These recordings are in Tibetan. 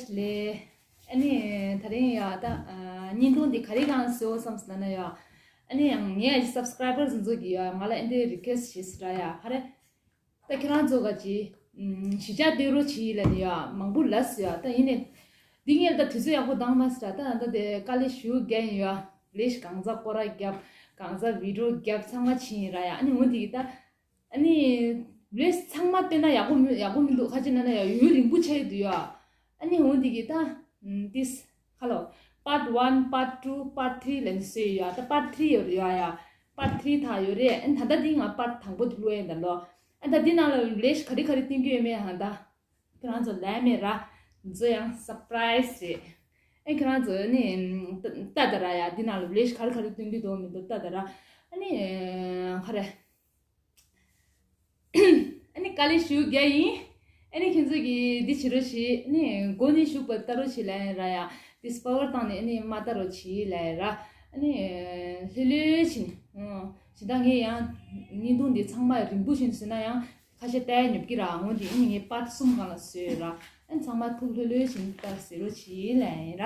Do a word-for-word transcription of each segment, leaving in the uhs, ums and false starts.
ལས། ཨ་ནི་ད་རིང་ཡ་ད་ཨ་བརྙན་ཐུང་འདི་ག་རེ་གང་བཟོ་བསམ་སོང་ན་ཡ། ཨ་ནི་ཡང་ངའི་སབ་སི་ཀ་རའི་བར་ཟིན་ཚོ་གི་ཡ་ང་ལ་ཨེ་འདྲའི་རི་ཀུ་ཨེ་སི་ཊི་བྱེད་སྲིད་ར་ཡ་ཧ་རེ། ད་ཁྱེད་རང་ཚོ་ག་ཅི་ཨམ་གཞིས་ཆགས་སྟོན་རོགས་བྱེད་ལ་ནི་ཡ་མང་པོ་ལབ་སོང་ཡ། ད་ཡིན་ནའི་འདི་ངས་ད་དུས་ཚོད་ཡག་པོ་འདང་མ་སོང་ར། ད་ད་དེ་དཀའ་ལས་ཞུ་རྒྱུ་ཡིན་ཡ། ལས་གང་ཚ་སྐོར་ར་རྒྱབ། གང་ཚ་བི་ཌི་ཡོ་རྒྱབ། ཚང་མ་བྱེད་ཡིན་ར་ཡ། ཨ་ནི་འོ་འདི་གི་ད། ཨ་ནི་ལས་ཚང་མ་བལྟས་ན་ཡག་པོ་མི་ཡག་པོ་མི་འདུག་ཁ་ཅིག་ན་ན་ཡ་ཡུན་རིང་པོ་ཆགས་ཡོད་འདུག་ཡ། ཨ་ནི་འོ་འདི་གི་ད་ཨམ་ཏིས་ཁ་ལོ་པཱར་ཊི་ཝན་པཱར་ཊི་ཊུ་པཱར་ཊི་ཐི་རི་ལབ་ནས་བཟོས་ཡོད་ཡ། ད་པཱར་ཊི་ཐི་རི་ཡོད་རེད་ཡ་ཡ། པཱར་ཊི་ཐི་རི་ད་ཡོད་རེད། ཨ་ནི་ད་ལྟ་འདི་ང་པཱར་ཊི་དང་པོ་འདི་བླུགས་ཡིན་ད་ལོ། ཨ་ད་འདི་ནང་ལ་ལས་ག་རེ་ག་རེ་སྟོན་གྱི་ཡོད་མེད་ཧ་ད་ཁྱེད་རང་ཚོ་ལབ་མེད་ར། འདི་ཚོ་ཡང་སར་པ་རའི་སི་རེད། ཨ་ཁྱེད་རང་ཚོ་ནི་ལྟ་ད་ར་ཡ། འདི་ནང་ལ་ལས་ག་རེ་ག་རེ་སྟོན་གྱི་འདུག་མི་འདུག་ལྟ་ད་ར། ཨ་ནི་ག་རེ། ཨ་ནི་དཀའ་ལས་ཞུ་རྒྱུ་ཡིན། ཨ་ནི་ཁྱེད་ཚོ་གིས་འདི་བྱེད་རོགས་བྱེད། ཨ་ནི་མགོ་ནས་མཇུག་བར་ལྟ་རོགས་བྱེད་ལབ་ཡིན་ར་ཡ། འདི་པ་ཝར་བཏང་ནས་ཨ་ནི་མ་ལྟ་རོགས་བྱེད་ལབ་ཡིན་ར། ཨ་ནི་ལྷོད་ལྷོད་བྱེད་ནས། ཨོ། ཇི་ལྟར་ངས་ཡང་བརྙན་ཐུང་འདི་ཚང་མ་རིང་པོ་བྱས་ནས་བཟོས་ན་ཡང་ཁ་ཤས་ལྟ་ཡ་ཉོབ་ཀྱི་ར། འོ་འདི་ཨ་ནི་ངས་པཱར་ཊི་གསུམ་སྒང་ལ་བཟོས་ཡོད་ར། ཨ་ནི་ཚང་མ་ཐུགས་ལྷོད་ལྷོད་བྱས་ནས་ལྟ་ཟེར་རོགས་བྱེད་ལབ་ཡིན་ར།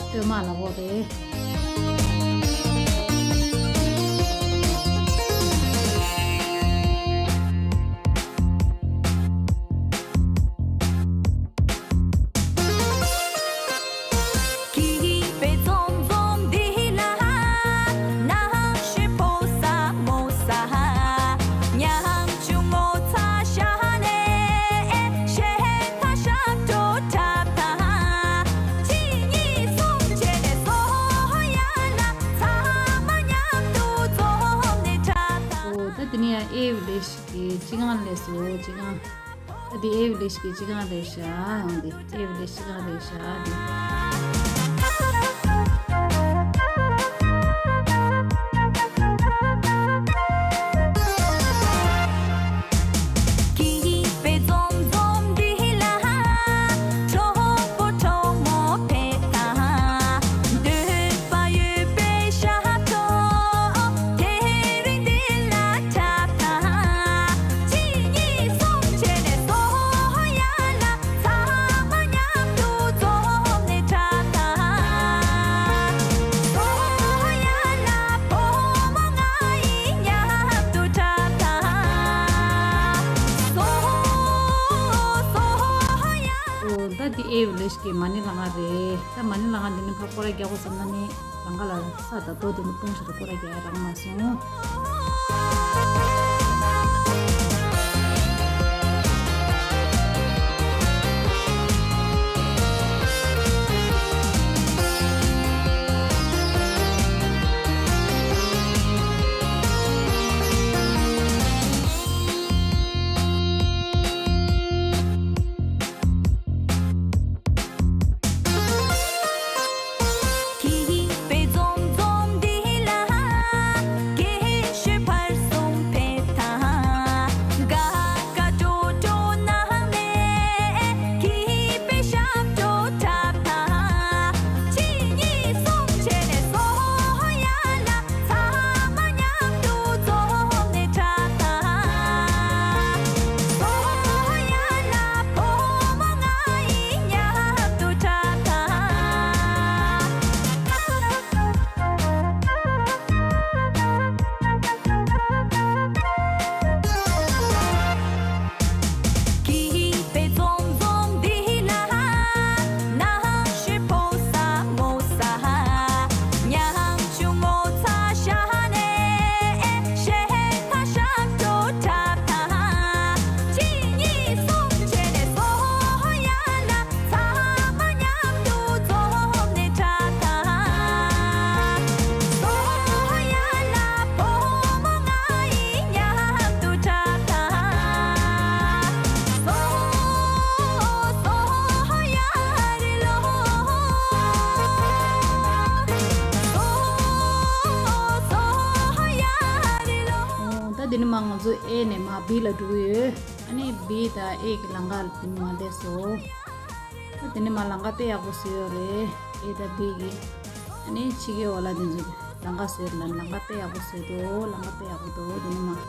སྟོད་མ་ལ་འོ་རེད། ཨོ། ད་དེ་ནས་ཡང་ཨེ་བི་ལེ་ཤི་གི་སྤྱི་ཁང་ལས་སུ་སྤྱི་ཁང་། ད་དེ་ཨེ་བི་ལེ་ཤི་གི་སྤྱི་ཁང་རེད་ཤག་ཡང་དེ་ཨེ་བི་ལེ་ཤི་སྤྱི་ཁང་རེད་ཤག་དེ། ཨོ། ད་འདི་ཨེ་བི་ལེ་ཤི་གི་མ་ཎི་ལྷ་ཁང་རེད། ད་མ་ཎི་ལྷ་ཁང་འདི་ནས་ཕར་སྐོར་ར་རྒྱག་དགོས་བསམ་ན་ནི་ལམ་ཁ་ལ་ས་དང་རྡོ་དེ་ནི་སྤུངས་ཤིག་སྐོར་ར་རྒྱག་ཡ་རག་མ་སོང་། ད་འདི་ནས་མར་ང་ཚོ་ཨེ་ནས་མར་བི་ལ་འགྲོ་གི་ཡོད། ཨ་ནི་B་དང་A་གི་ལམ་ཁ་དེ་ནི་མར་སླེབས་སོང་། ད་དེ་ནི་མར་ལམ་ཁ་དཔེ་ཡག་པོ་བཟོས་ཡོད་རེད། A་དང་B་གི་ཨ་ནི་ཕྱི་རྒྱལ་བ་ལ་དེ་ཚོ་ལམ་ཁ་བཟོས་ལ་ལམ་ཁ་དཔེ་ཡག་པོ་བཟོས་འདུག་ལམ་ཁ་དཔེ་ཡག་པོ་འདུག་དེ་ནི་མར།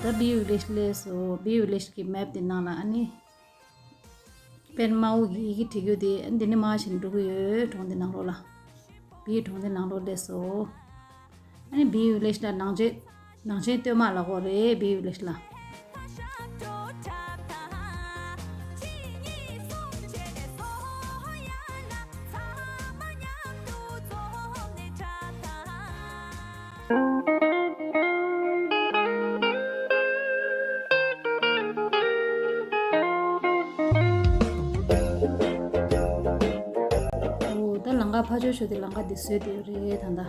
ད་B་village་སླེབས་སོང་། B village་གི་map་དེ་ནང་ལ་ཨ་ནི། དཔེར་ན་དམར་པོ་གི་ཡི་གེ་བྲིས་རྒྱུ་དེ་ཨ་ནི་འདི་ནས་མར་ཕྱིན་འགྲོ་གི་ཡོད། གྲོང་སྡེ་ནང་ལོགས་ལ། བིའི་གྲོང་སྡེ་ནང་ལོགས་སླེབས་སོང་། ཨ་ནི་བིའི་ཝི་ལེཇ་ལ་ནང་ཆེན། ནང་ཆེན་སྟོད་མ་ལ་གོ་རེད་བིའི་ཝི་ལེཇ་ལ། ཨོ་ད་ལམ་ཁ་ཕར་ཕྱོགས་ཤོག་དེ་ལམ་ཁ་འདི་བཟོས་བསྡད་ཡོད་རེད་ད་ལྟ།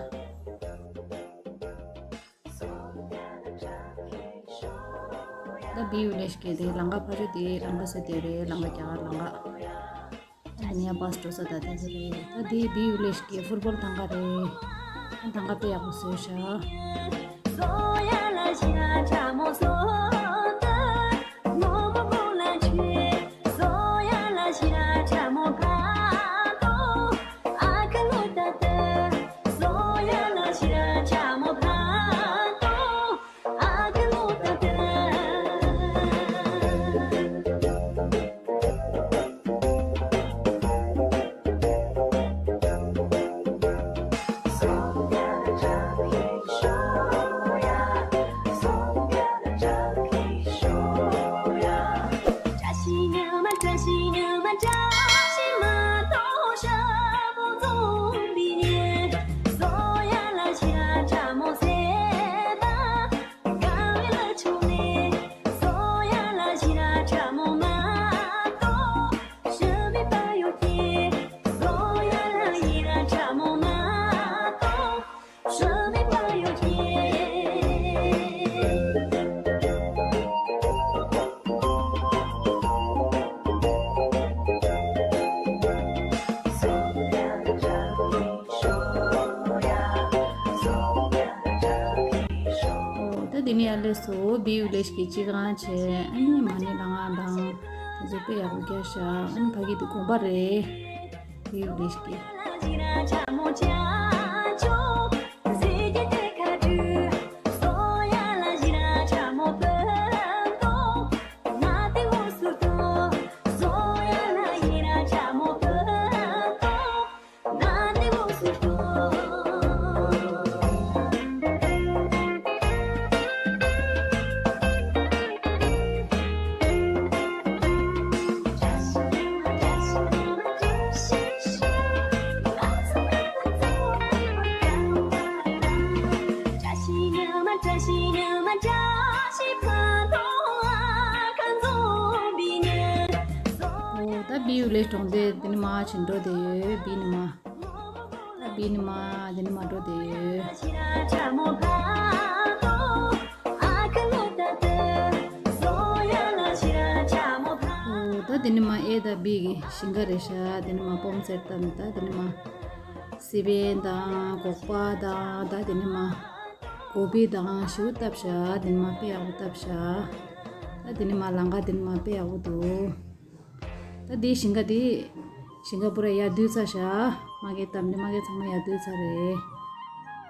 ད་བིའི་ཝི་ལེཇ་གི་དེ་ལམ་ཁ་ཕར་ཕྱོགས་དེ་ལམ་ཁ་བཟོས་བསྡད་ཡོད་རེད་ལམ་ཁ་རྒྱ་གར་ལམ་ཁ། ཨ་ནི་ཡང་བྷ་སི་འགྲོ་ས་ད་དེ་ཚོ་རེད། ད་དེ་བིའི་ཝི་ལེཇ་གི་ཕུཊ་བོལ་ཐང་ག་རེད། ཐང་ག་དཔེ་ཡག་པོ་བཟོས་ཤག་ད་དེ་ནས་ཡར་སླེབས་སོང་། བིའི་ཝི་ལེཇ་གི་སྤྱི་ཁང་བྱས། ཨ་ནི་མ་ཎི་ལྷ་ཁང་དང་དེ་ཚོ་དཔེ་ཡག་པོ་བརྒྱབ་ཤག་ཨ་ནི་ཕ་གི་དེ་དགོན་པ་རེད། བིའི་ཝི་ལེཇ་གི། ཨོ་ད་བིའི་ཝི་ལེཇ་གྲོང་སྡེ་དེ་ནས་མར་ཕྱིན་འགྲོ་བསྡད་ཡོད་བི་ནི་མ། ད་བི་ནི་མ་དེ་ནས་མར་འགྲོ་བསྡད་ཡོད། ཨོ་ད་དེ་ནས་མར་ཨེ་ད་བི་གི་ཞིང་ཁ་རེད་ཤག་དེ་ནས་མར་སྤོམ་སེར་བཏབ་ནས་ད་དེ་ནས་མར་སི་པན་དང་སྒོག་པ་དང་ད་དེ་ནས་མར་གོ་བི་དང་ཞེ་པོ་བཏབ་ཤག་དེ་ནས་མར་དཔེ་ཡག་པོ་བཏབ་ཤག་ད་དེ་ནས་མར་ལམ་ཁ་དེ་ནས་མར་དཔེ་ཡག་པོ་འདུག་ད་དེའི་ཞིང་ཁ་དེ། ཞིང་ཁ་པུ་ར་ཡར་བསྡུས་ཚར་ཤག་མ་གི་གཏམ་དེ་མ་གི་ཚང་མ་ཡར་བསྡུས་ཚར་རེད།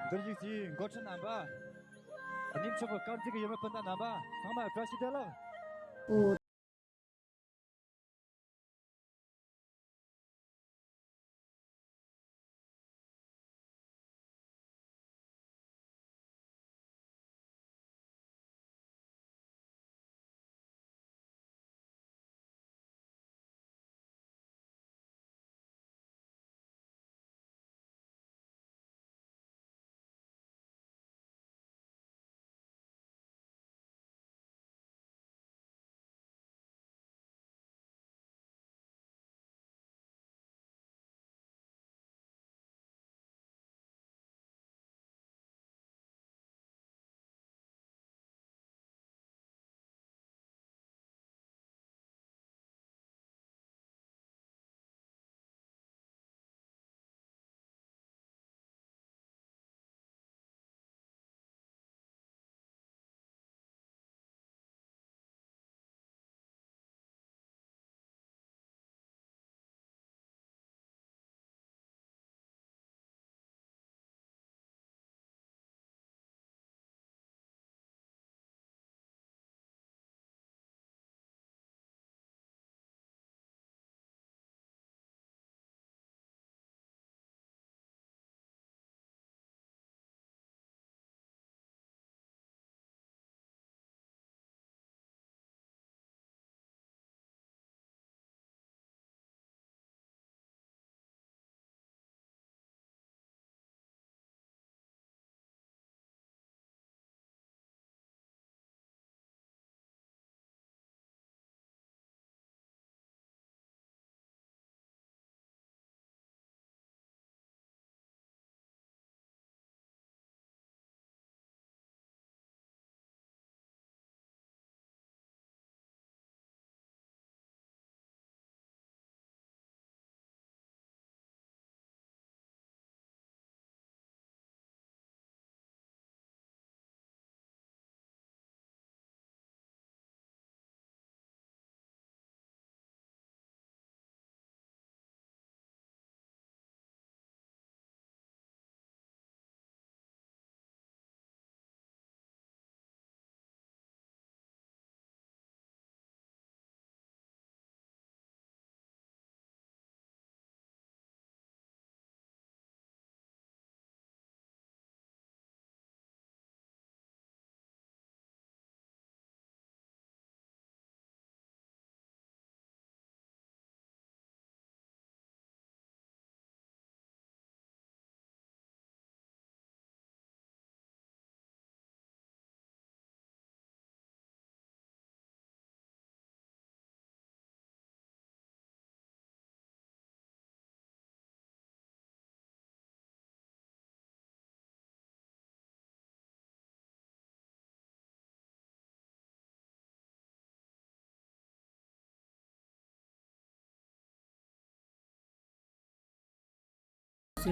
འདིར་བཞུགས་ཀྱི་འགོ་ཁྲིད་རྣམ་པ། དེ་ནས་ཕྱུག་པོ་དཀར་མཛེས་ཀྱི་ཡུལ་མི་སྤུན་ཟླ་རྣམ་པ་ཚང་མ་བཀྲ་ཤིས་བདེ་ལེགས། ཨོ།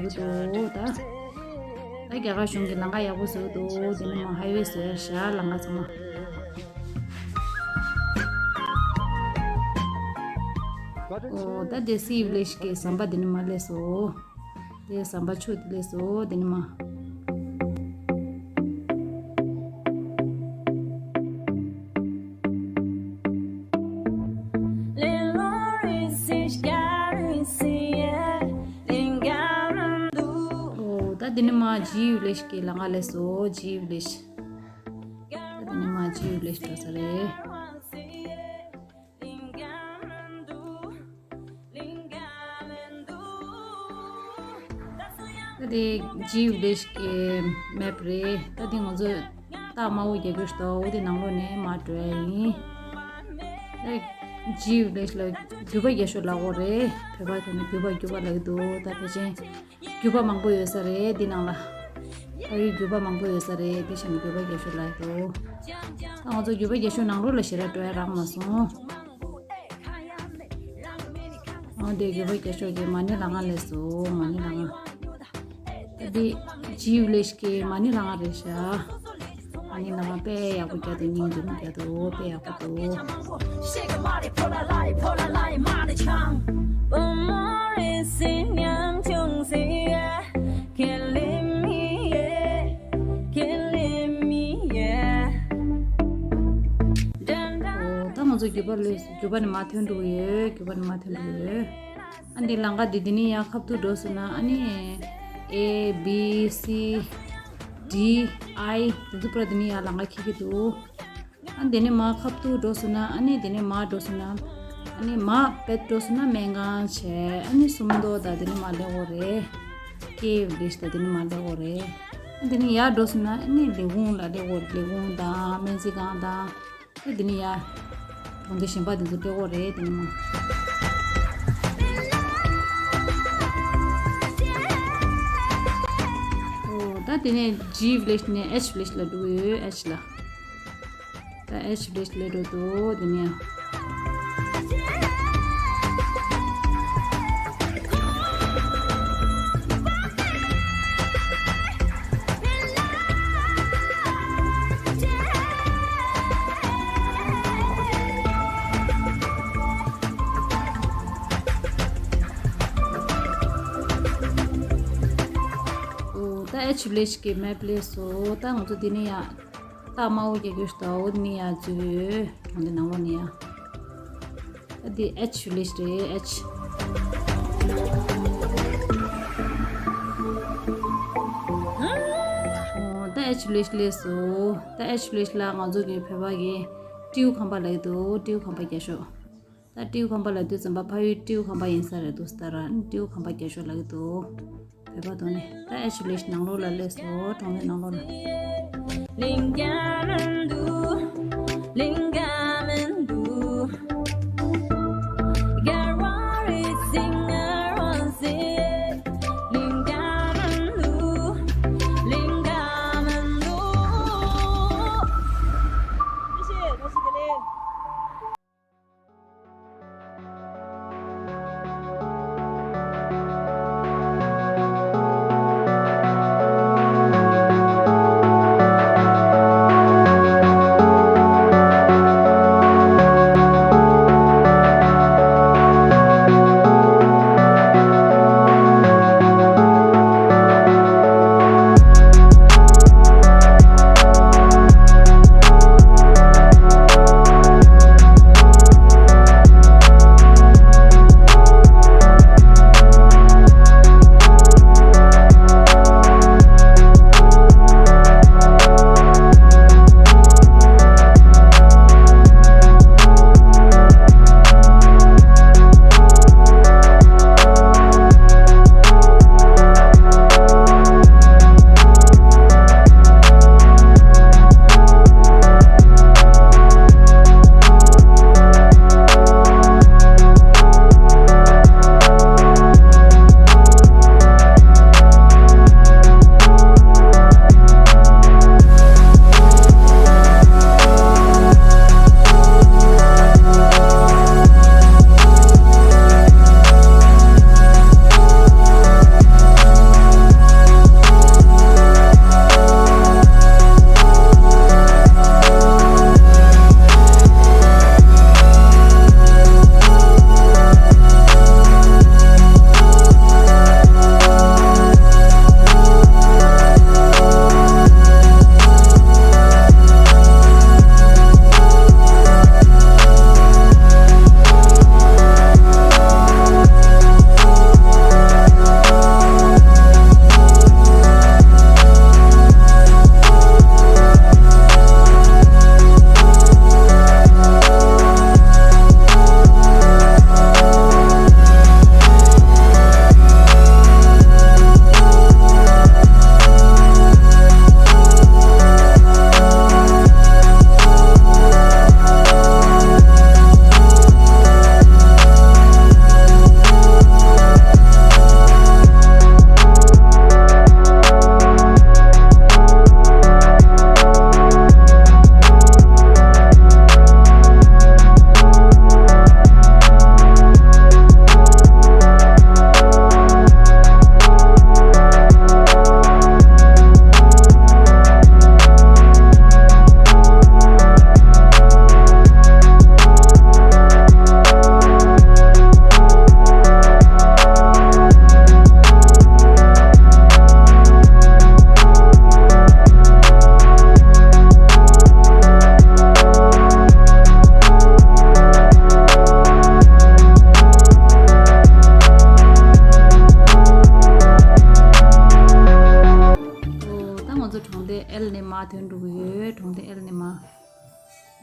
ཡོད་འདུག་ད། ད་རྒྱ་གར་གཞུང་གིས་ལམ་ཁ་ཡག་པོ་བཟོས་འདུག་དེ་ནི་མ་ཧའི་ཝེ་བཟོས་ཤག་ལམ་ཁ་ཚང་མ། ཨོ་ད་དེ་སི་ཝི་ལེཇ་གི་ཟམ་པ་དེ་ནི་མ་སླེབས་སོང་། དེ་ཟམ་པ་ཆུ་དེ་སླེབས་སོང་དེ་ནི་མ། ཨོ་ད་དེ་ནི་མ་ཇི་ཝི་ལེཇ་གི་ལམ་ཁ་སླེབས་སོང་། ཇི་ཝི་ལེཇ། ད་དེ་ནི་མ་ཇི་ཝི་ལེཇ་འགྲོ་ས་རེད། ད་དེ་ཇི་ཝི་ལེཇ་གི་མེབ་རེད། ད་དེ་ང་ཚོས་རྟགས་དམར་པོ་རྒྱག་གི་འདུག་འོ་དེ་ནང་ལོགས་ནས་མར་འགྲོ་ཡ་ཡིན། ད་ཇི་ཝི་ལེཇ་ལ་རྒྱུ་པ་རྒྱག་ཤོག་ལབ་ཀྱི་ཡོད་རེད། བོད་པ་ཐོག་ནས་རྒྱུ་པ་རྒྱུ་པ་ལབ་ཀྱི་འདུག་ད་ཕལ་ཆེར་རྒྱུ་པ་མང་པོ་ཡོད་ས་རེད་འདི་ནང་ལ། ཕ་ཡུལ་རྒྱུ་པ་མང་པོ་ཡོད་ས་རེད། འདི་བྱས་ནས་རྒྱུ་པ་རྒྱག་ཤོག་ལབ་ཀྱི་འདུག་ད་ང་ཚོ་རྒྱུ་པ་རྒྱག་ཤོག་ནང་ལོགས་ལ་ཞེ་དྲག་འགྲོ་ཡ་རག་མ་སོང་། འོ་དེ་རྒྱུ་པ་རྒྱག་ཤོག་གི་མ་ཎི་ལམ་ཁ་སླེབས་སོང་། མ་ཎི་ལམ་ཁ། ད་འདི་ཇི་ཝི་ལེཇ་གི་མ་ཎི་ལམ་ཁ་རེད་ཤག་མ་ཎི་ལམ་ཁ་དཔེ་ཡག་པོ་རྒྱག་འདུག་སྙིང་རྗེ་མོ་རྒྱག་འདུག་དཔེ་ཡག་པོ་འདུག་ཨོ་ད་ང་ཚོ་རྒྱུ་པ་སླེབས་སོང་། རྒྱུ་པ་ནས་མར་ཐོན་འགྲོ་གི་ཡོད། རྒྱུ་པ་ནས་མར་ཐོན་འགྲོ་གི་ཡོད། ཨ་འདི་ལམ་ཁ་འདི་འདི་ནས་ཡར་ཁ་ཐུག་འགྲོ་སོང་ན་ཨ་ནི་A B C D I དེ་ཚོ་པུར་འདི་ནས་ཡར་ལམ་ཁ་འཁེལ་གྱི་འདུག་ཨ་འདི་ནས་མར་ཁ་ཐུག་འགྲོ་སོང་ན་ཨ་ནི་འདི་ནས་མར་འགྲོ་སོང་ན་ཨ་ནི་མར་བེད་འགྲོ་སོང་ན་སྨན་ཁང་བྱས། ཨ་ནི་སུམ་མདོ་དང་འདི་ནས་མར་སླེབས་ཀྱི་ཡོད་རེད། ཀེ་ཝི་ལེཇ་དང་འདི་ནས་མར་སླེབས་ཀྱི་ཡོད་རེད། ཨ་འདི་ནས་ཡར་འགྲོ་སོང་ན་ཨ་ནི་ལས་ཁུངས་ལ་སླེབས་ཀྱི་ཡོད་རེད། ལས་ཁུངས་དང་སྨན་རྩིས་ཁང་དང་། ཨ་འདི་ནས་ཡར་གྲོང་སྡེ་གཞན་པ་འདི་ཚོ་སླེབས་ཀྱི་ཡོད་རེད། འདི་ནས་མར། ཨོ་ད་འདི་ནས་ཇི་ཝི་ལེཇ་ནས་ཨེཆ་ཝི་ལེཇ་ལ་འགྲོ་གི་ཡོད། ཨེཆ་ལ། ད་ཨེཆ་ཝི་ལེཇ་སླེབས་འགྲོ་འདུག་འདི་ནས་ཡང་། ཨོ་ད་ཨེཆ་ཝི་ལེཇ་གི་མེབ་སླེབས་སོང་། ད་ང་ཚོ་འདི་ནས་ཡང་། རྟགས་དམར་པོ་རྒྱག་གི་འདུག་འོ་འདི་ནས་ཡར་འཛུལ་ཡོད། གྲོང་སྡེ་ནང་ལོགས་ནས་ཡར། ད་འདི་ཨེཆ་ཝི་ལེཇ་རེད། ཨེཆ། ཨོ་ད་ཨེཆ་ཝི་ལེཇ་སླེབས་སོང་། ད་ཨེཆ་ཝི་ལེཇ་ལ་ང་ཚོ་གི་བོད་པ་གི་སྤྲེའུ་ཁང་པ་ལབ་ཀྱི་འདུག་སྤྲེའུ་ཁང་པ་རྒྱག་ཤོག་ད་སྤྲེའུ་ཁང་པ་ལབ་དུས་ཙམ་པ་ཕ་ཡུལ་སྤྲེའུ་ཁང་པ་ཡིན་ས་རེད་འདུག་ད་ར་སྤྲེའུ་ཁང་པ་རྒྱག་ཤོག་ལབ་ཀྱི་འདུག་བོད་པ་ཐོག་ནས། ད་ཨེཆ་ཝི་ལེཇ་ནང་ལོགས་ལ་སླེབས་སོང་། གྲོང་སྡེ་ནང་ལོགས་ལ།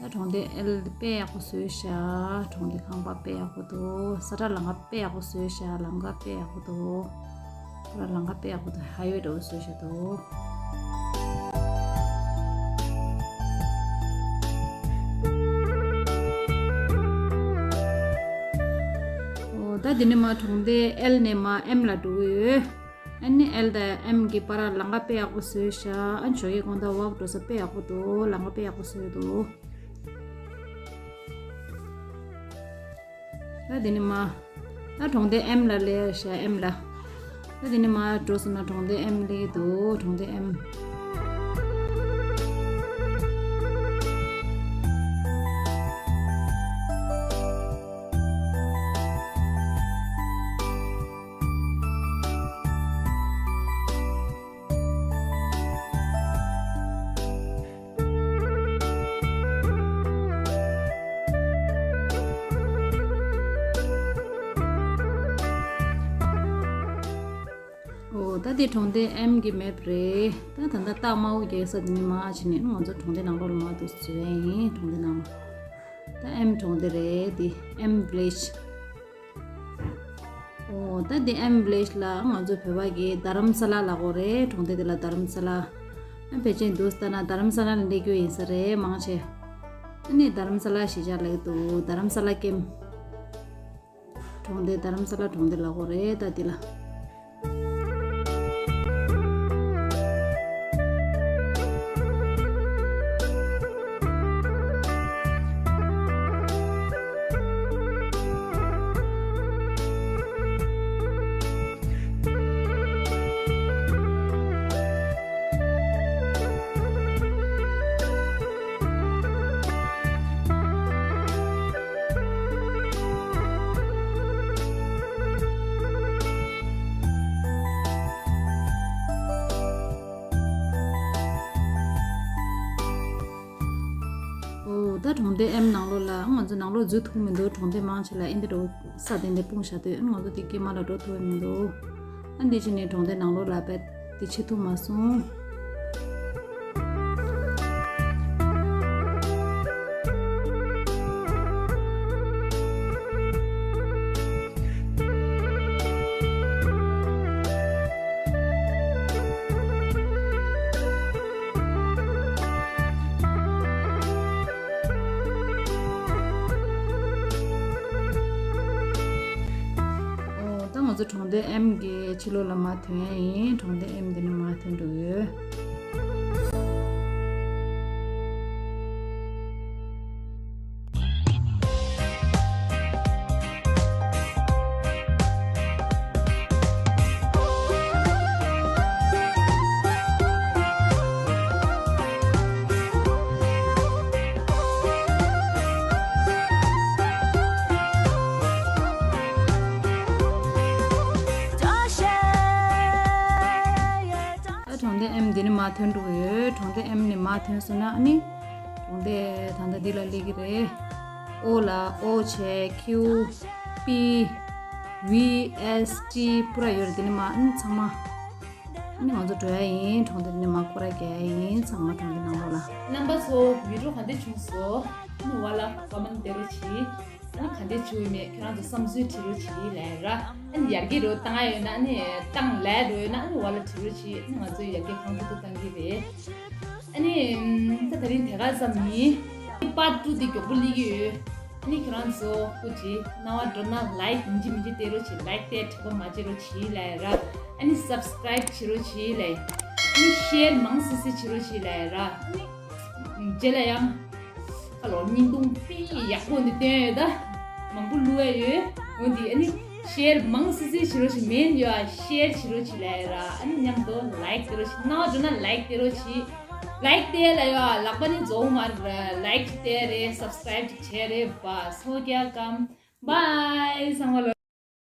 ད་གྲོང་སྡེ་ཨེལ་དེ་དཔེ་ཡག་པོ་བཟོས་ཤག་གྲོང་སྡེ་ཁང་པ་དཔེ་ཡག་པོ་འདུག་ས་ཁྲ་ལམ་ཁ་དཔེ་ཡག་པོ་བཟོས་ཤག་ལམ་ཁ་དཔེ་ཡག་པོ་འདུག་ཁོ་ར་ལམ་ཁ་དཔེ་ཡག་པོ་འདུག་ཧའི་ཝེ་འདྲ་པོ་བཟོས་ཤག་འདུག་ཨོ་ད་དེ་ནས་མར་གྲོང་སྡེ་ཨེལ་ནས་མར་ཨེམ་ལ་འགྲོ་གི་ཡོད། ཨ་ནི་ཨེལ་དང་ཨེམ་གྱི་བར་ལམ་ཁ་དཔེ་ཡག་པོ་བཟོས་ཤག་ཨ་ནི་ཞོགས་ཀས་དགོང་དག་ཝོག་འགྲོ་ས་དཔེ་ཡག་པོ་འདུག་ལམ་ཁ་དཔེ་ཡག་པོ་བཟོས་འདུག་ད་དེ་ནས་མར་ད་གྲོང་སྡེ་ཨེམ་ལ་སླེབས་ཤག་ཨེམ་ལ། ད་དེ་ནས་མར་འགྲོ་སོང་ན་གྲོང་སྡེ་ཨེམ་སླེབས་འདུག་གྲོང་སྡེ་ཨེམ། ཨོ་ད་དེ་གྲོང་སྡེ་ཨེམ་གྱི་མེབ་རེད། ད་ད་ལྟ་རྟགས་དམར་པོ་རྒྱག་ས་དེ་ནས་མར་ཕྱིན་ནས་ང་ཚོ་གྲོང་སྡེ་ནང་ལོགས་ལ་མར་འདུག་སེ་འཛུལ་ཡ་ཡིན། གྲོང་སྡེ་ནང་ལ། ད་ཨེམ་གྲོང་སྡེ་རེད་དེ། ཨེམ་ཝི་ལེཇ། ཨོ་ད་དེ་ཨེམ་ཝི་ལེཇ་ལ་ང་ཚོ་བོད་པ་གི་རྡ་རམ་ས་ལ་ལབ་ཀྱི་ཡོད་རེད། གྲོང་སྡེ་དེ་ལ་རྡ་རམ་ས་ལ། ཨ་ཕལ་ཆེར་འདུག་སེ་ལྟ་ན་རྡ་རམ་ས་ལ་ནས་སླེབས་ཀྱི་ཡོད་ཡིན་ས་རེད་མང་ཆེ། ཨ་ནི་རྡ་རམ་ས་ལ་གཞིས་ཆགས་ལབ་ཀྱི་འདུག་རྡ་རམ་ས་ལ་ཀེམ། གྲོང་སྡེ་རྡ་རམ་ས་ལ་གྲོང་སྡེ་ལབ་ཀྱི་ཡོད་རེད་ད་དེ་ལ། ཨོ་ད་གྲོང་སྡེ་ཨེམ་ནང་ལོགས་ལ་ང་ཚོ་ནང་ལོགས་འཛུལ་ཐུབ་མི་འདུག་གྲོང་སྡེ་མང་ཆེ་ལ་ཨེ་འདི་འདྲ་ས་དེ་འདྲ་སྤུངས་བཞག་དུས་ང་ཚོ་དེ་སྐྱེས་མ་ལ་འགྲོ་ཐུབ་མི་འདུག་ཨ་འདི་ཕྱིན་ནས་གྲོང་སྡེ་ནང་ལོགས་ལ་བས་དེ་ཕྱིན་ཐུབ་མ་སོང་། ཨོ་ད་ང་ཚོ་གྲོང་སྡེ་ཨེམ་གྱི་ཕྱི་ལོགས་ལ་མར་ཐོན་ཡ་ཡིན། གྲོང་སྡེ་ཨེམ་འདི་ནས་མར་ཐོན་འགྲོ་གི་ཡོད། ད་གྲོང་སྡེ་ཨེམ་འདི་ནས་མར་ཐོན་འགྲོ་གི་ཡོད། གྲོང་སྡེ་ཨེམ་ནས་མར་ཐོན་སོང་ན་ཨ་ནི། གྲོང་སྡེ་ད་ལྟ་འདི་ལ་སླེབས་ཀྱི་རེད། ཨོ་ལ་ཨོ་བྱས་ཁྱིའུ་པི་ཝི་ཨེས་ཊི་པུ་ར་ཡོད་རེད། འདི་ནས་མར་ཨ་ནི་ཚང་མ། ཨ་ནི་ང་ཚོ་འགྲོ་ཡ་ཡིན། གྲོང་སྡེ་འདི་ནས་མར་སྐོར་ར་རྒྱག་ཡ་ཡིན། ཚང་མ་གྲོང་སྡེ་ནང་ལོགས་ལ། རྣམ་པ་ཚོ་བི་ཌིའོ་ག་འདྲ་བྱུང་སོང་། ཨ་ནི་འོག་ལ་ཀོ་མེན་ཊི་སྟེར་རོགས་གྱིས། ཨ་ནི་ག་འདྲ་བྱུང་ཡོད་མེད་ཁྱོད་རང་ཚོ་བསམ་ཚུལ་བྲིས་རོགས་གྱིས་ལབ་ར། ཨ་ནི་ཡར་རྒྱས་འགྲོ་བཏང་ཡ་ཡོད་ན་ཨ་ནི་བཏང་ལབ་འགྲོ་ཡོད་ན་ཨ་ནི་འོག་ལ་བྲིས་རོགས་གྱིས། ཨ་ནི་ང་ཚོ་ཡར་རྒྱས་གང་ཐུབ་ཐུབ་བཏང་གི་རེད། ཨ་ནི་ད་དེ་རིང་དེ་ག་ཙམ་ཡིན། པར་ཊུ་དེ་མགྱོགས་པོ་སླེབས་ཀྱི་ཡོད། ཨ་ནི་ཁྱོད་རང་ཚོ་སྐུ་མཁྱེན། རྣ་བ་འགྲོ་ན་ལའིཀ་ཡིན་གཅིག་མིན་གཅིག་སྟེར་རོགས་གྱིས། ལའིཀ་སྟེར་དྲན་པ་མ་བརྗེད་རོགས་གྱིས་ལབ་ར། ཨ་ནི་སབ་སི་ཀ་རའིབ་བྱེད་རོགས་གྱིས་ལབ། ཨ་ནི་ཤེར་མང་སི་སི་བྱེད་རོགས་གྱིས་ལབ་ར། ཨ་ནི་རྗེས་ལ་ཡང་ཁ་ལོ་བརྙན་ཐུང་དཔེ་ཡག་པོ་འདི་སྟོན་ཡོད་ད། མང་པོ་བླུག་ཡ་ཡོད། འོ་འདི་ཨ་ནི་ཤེར་མང་སི་སི་བྱེད་རོགས་གྱིས། མེན་ཡོད་ཨ་ཤེར་བྱེད་རོགས་གྱིས་ལབ་ར། ཨ་ནི་མཉམ་དུ་ལའིཀ་སྟེར་རོགས་གྱིས། རྣ་བ་འགྲོ་ན་ལའིཀ་སྟེར་རོགས་གྱིས། ལའིཀ་སྟེར་ལབ་ཡོད་ཨ། ལག་པ་ནི་རྫོགས་མ་རེད། ལའིཀ་སྟེར་རེད། སབ་སི་ཀ་རའིབ་བྱས་རེད་པ། སོ་རྒྱ་སྐམ། བྷའི། ཚང་མ་ལ།